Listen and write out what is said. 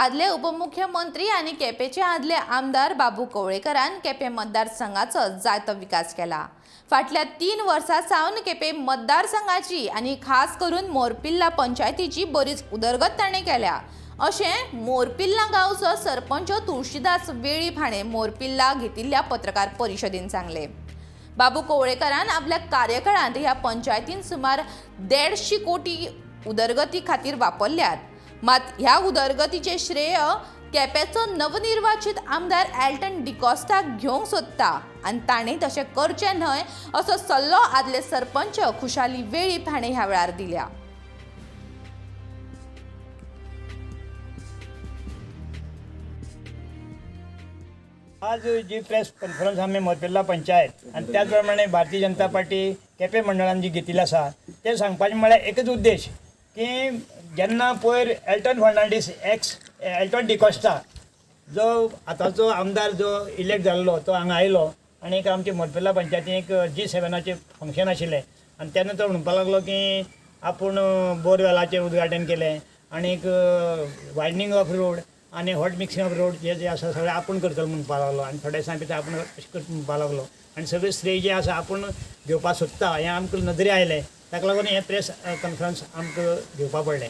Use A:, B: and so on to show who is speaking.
A: आदले उपमुख्यमंत्री आनी केपेंचे आदले आमदार बाबू कवळेकरान केपें मतदारसंघाचो जायतो विकास केला. फाटल्या 3 वर्सां सावन केपें मतदारसंघाची आनी खास करून मोरपिल्ला पंचायतीची बरीच उदरगत ताणें केल्या अशें मोरपिल्ला गांवचो सरपंच तुळशीदास वेळीप हाणें मोरपिल्ला घेतिल्ल्या पत्रकार परिशदेन सांगलें. बाबू कवळेकरान आपल्या कार्यकाळांत ह्या पंचायतीन सुमार 150 कोटी उदरगती खातीर वापरल्यात. मात ह्या उदरगतीचें श्रेय केपेंचो नवनिर्वाचित आमदार एल्टन डिकॉस्टाक घेवंक सोदता आनी ताणें तशें करचें न्हय असो सल्लो आदले सरपंच खुशाली वेळीप हाणें ह्या वेळार दिल्या.
B: आज जी प्रेस कॉन्फरन्स आमी मोरपिर्ला पंचायत आनी त्याच प्रमाणे भारतीय जनता पार्टी केपें मंडळान जी घेतिल्ली आसा तें सांगपाचें म्हळ्यार एकच उद्देश की जेन्ना पयर एल्टन फर्नांडीस एक्स एल्टन डिकॉस्टा जो आतांचो आमदार जो इलेक्ट जाल्लो तो हांगा आयलो आनी एक आमचे मोरपिर्ला पंचायतीन एक G7आचें फंक्शन आशिल्लें आनी तेन्ना तो म्हणपाक लागलो की आपूण बोरवेलाचें उद्घाटन केलें आनीक वायडनींग ऑफ रोड आनी हॉट मिक्सिंग ऑफ रोड जे जे आसा सगळें आपूण करतलो म्हणपाक लागलो आनी थोड्या दिसां भितर आपूण अशें करता म्हणपाक लागलो आनी सगळें श्रेय जें आसा आपूण घेवपाक सोदता हें आमकां नदरे आयलें. ताका लागून हें प्रेस कॉन्फरन्स आमकां घेवपा पडलें.